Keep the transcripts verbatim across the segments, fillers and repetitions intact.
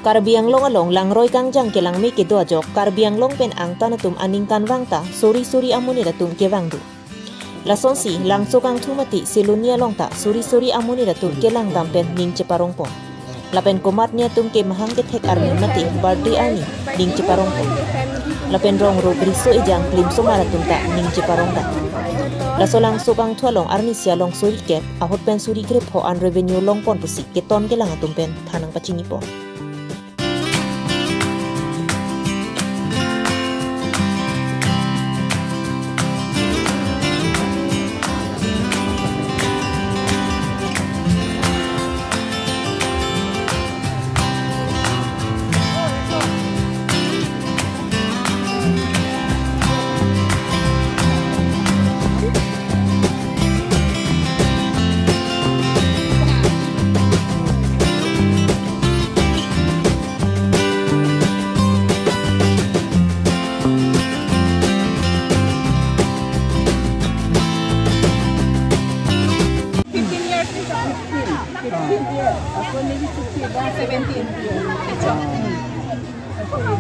Karbi Anglong along langroi kangjang kelangme kedo ajok Karbi Anglong pen angtan atum aningkanvang ta suri suri amonit atum kevang do. Lasonsi Langso Kangthu mate Siloni along ta suri suri amonit atum kelangdam pen ning cheparongpon. Lapen komatne atum ke mahang kethek arni mate birthday arni ning cheparongpon. Lapen rong rup riso ejang klimsomar atum ta ning cheparongdam. Laso Langso Kangthu along arnisi along suri kep ahut pen suri krepho an revenue longpon pusi keton kelang atum pen than nangpachinipon. Fifteen years ni, sir. Fifteen. Fifteen years. Ako neli supi ba seventeen.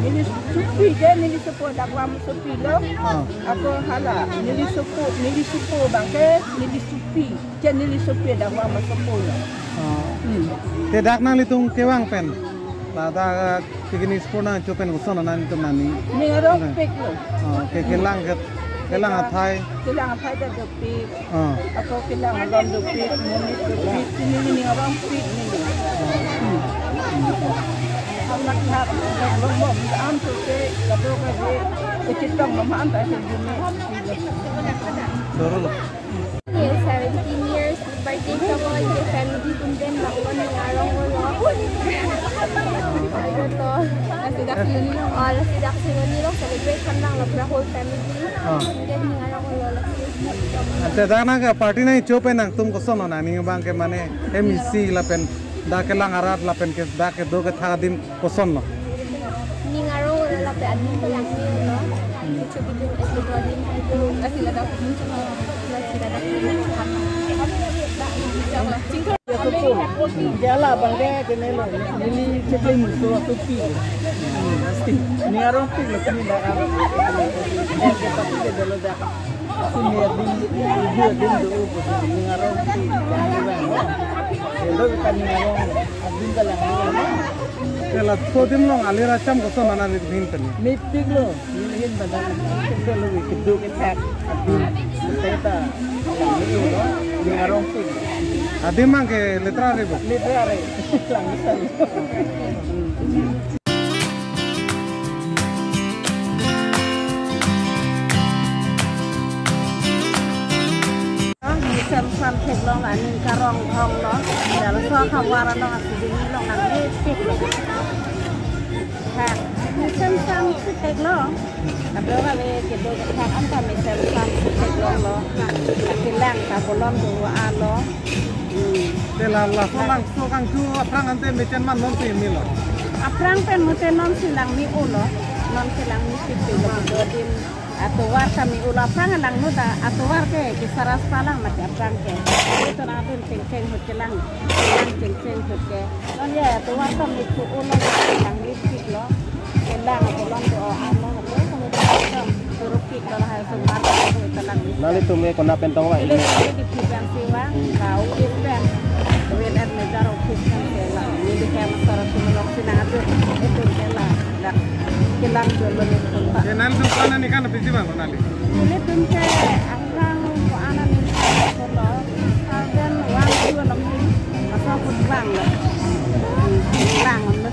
Neli supi, dia neli supo dakwa mo supi lo. Ah. Ako hala, neli supo, neli supo bangke, neli supi. Dia neli supi dakwa mo supo lo. Ah. Hmm. Te dak nanglitum kevang pen. Ladak, eh, picnic spot nangcho pen koson nanglitum nani. Ning arongpik lo. Oh, ke kelang ke, kelang athai. Kelang athai ta dopik. Oh. Ako kelang alon dopik, monit dopik, sini ning arongpik neli. Hmm. Amat hap, bom bom, am to ke, kado ke je, kecitong mama anta ke juni. Dorong. Yes, seventeen years birthday sa ko, ke family atum pen bangkon ning arong ko lo. Ito to. Lasi dak Siloni lo. Oh, lasi dak Siloni lo, celebrate kan lang lo, pra whole family. Ah. Then ning arong ko lo, lasi. Acha, dak nang ke party nangcho pen nangtum koson lo nangning abang ke mane M E C lapen dak kelang arat lapen ke dak kedo kethak adim koson lo? Ning arong lo lapen adim kelang ni lo. Kecho bidung es kedo adim. Asila dak pun cuma, asila dak pun cuma. Jala bangke kene lo, neli chekling musuh tupi. Ning arongpik lo kini dak. Ke pati ke dolo dak. Sini adim, ibu adim do, ning arongpik. Dolo kan ning arong, adim kelang. Ke laso adim along alir acham koson nanglitum pen? Mepik lo, neli hin badan. Keduk kethak adim. Teta. Ning arongpik. Adim abang ke literary bo? Literary. Langsung. Mesen sam theklong aning karong hong lo. Dal so khavar along asiding along nangmepik lo. Ha, mesen sam si theklong. Kadokave kedo kethak anta mesen sam si theklong lo. Kelang ta bolon do alo. Hmm. Te la, laso Langso Kangthu aphrang ante mesen man non si milo? Aphrang pen mute non si langme-o lo. Non si langmepik lo, do adim. Atovar kami ulo aphrang langno ta atovar ke, ke saras palang mati aphrang ke. Itu na adim cheng cheng ahut kelang, kelang cheng cheng ahut ke. Non ya atovar kami tu ulo langmepik lo. Kelang bolon do ano lo, kemudian turupik lo hai sumar itu langmepik. Nanglitum ke konat pen tong, Wak? Ini ini di Kipang Siwang, kau Kipang. Win at Mejar office kan sela. Ini di kayak masyarakat Sumenok Sinang itu, itu sela. Dak kelang dolo ni kontak. Ke nanglitum konat ni kan pisi bang konat ni? Nelitum ke angkang ko anak ni ko lo, thousand one two along ni, masa put bang lo. Bang lo.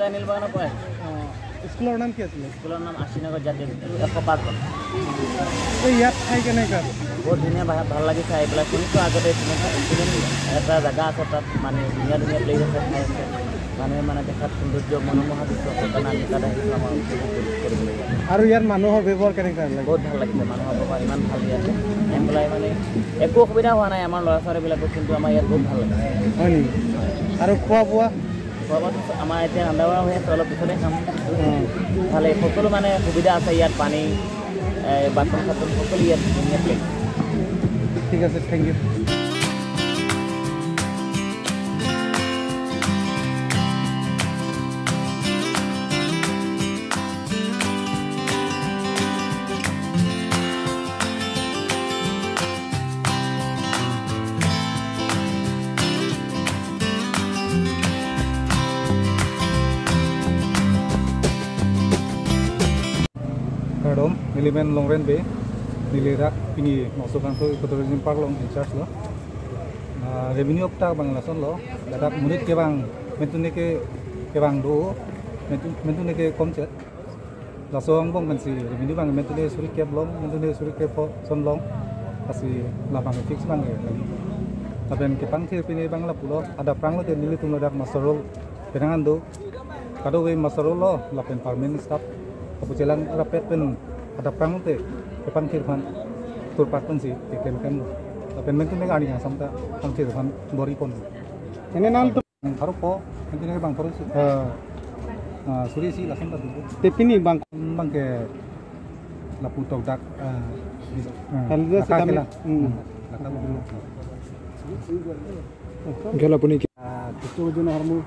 Daniel Bana Pai. স্কুলৰ নাম কি আছিলে? স্কুলৰ নাম আশীনগৰ জাতীয় বিদ্যালয়, এশ পাঁচ খন। এই ইয়াত ঠাই কেনেকা? বহুত ধুনীয়া, ভা-, ভাল লাগিছে আহি পেলাই। শুনিছোঁ আগতে তেনেকুৱা, তেনেকুৱা এটা জেগা আছে তাত, মানে ধুনীয়া ধুনীয়া প্লেচ আছে, ঠাই আছে। মানে, মানে দেখাত সৌন্দৰ্য, মনোমোহা দৃশ্য, সেইকাৰণে আমি তাত আহিছোঁ, আমাৰ উপভোগ কৰি, কৰিবলৈ। আৰু ইয়াৰ মানুহৰ ব্যৱহাৰ কেনেকুৱা লাগে? বহুত ভাল লাগিছে, মানুহৰ ব্যৱহাৰ ইমান ভাল ইয়াতে। আহি পেলাই মানে একো অসুবিধা হোৱা নাই আমাৰ ল'ৰা ছোৱালীবিলাকৰ, কিন্তু আমাৰ ইয়াত বহুত ভাল লাগিছে। হয় নেকি? আৰু খোৱা বোৱা? খোৱা বোৱাটো আমাৰ এতিয়া ৰন্ধা বঢ়া হৈ আছে, অলপ পিছতে খাম। অ। ভালে, সকলো মানে সুবিধা আছে ইয়াত, পানী, এ, বাথৰুম চাথৰুম সকলো ইয়াত ধুনীয়া প্লেচ। ঠিক আছে, thank you. Kardom, neli men Longren Bey, neli dak pini Mokso Kangthur Ecotourism Park along in charge lo. Ah, revenue apta abang lasonlo, ladak monit kevang, mentune ke kevang do, mentu, mentune ke komchet. Laso angbong pensi revenue abang mentune suri kep long, mentune suri kep pho son long, lasi labang fix abang ke kali. Lapen kepangthir pini abang lapulo, adap prang lote nelitum ladak muster roll penang an do. Kadokave muster roll lo, lapen permanent staff. Kapu chelang rapet pen adap prang lote kepangthir aphan turpak pensi keklem klem lo. Lapen mentune ke arni kangsam ta pangthir aphan bor-i pon. Ini nang tu. Bang pharo po, mentune ke bang pharo isi. Ha. Ah, suri isi lason ta dulu. Te pini bang. Bang ke lapu tok dak, ah, di, ah, Hal dia laka sekali. Kela. Hmm. Hmm, laka dulu. Gala puni ke. Ah, kecho jun hormu,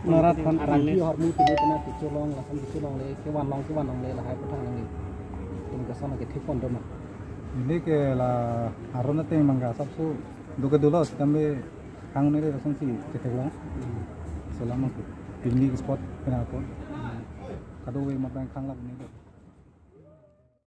Narat han. Arang ni hormu, tini tena kecho long, lason kecho longle, kevan long, kevan longle, lahai puthang ni. Tum kason ke thik pon doma. Ini ke la aron ateng mangga sabsu duke dulo, kami kang ni lason si ketheklong. Selama ke picnic spot kena pon. Kadokave matang kang lap ni.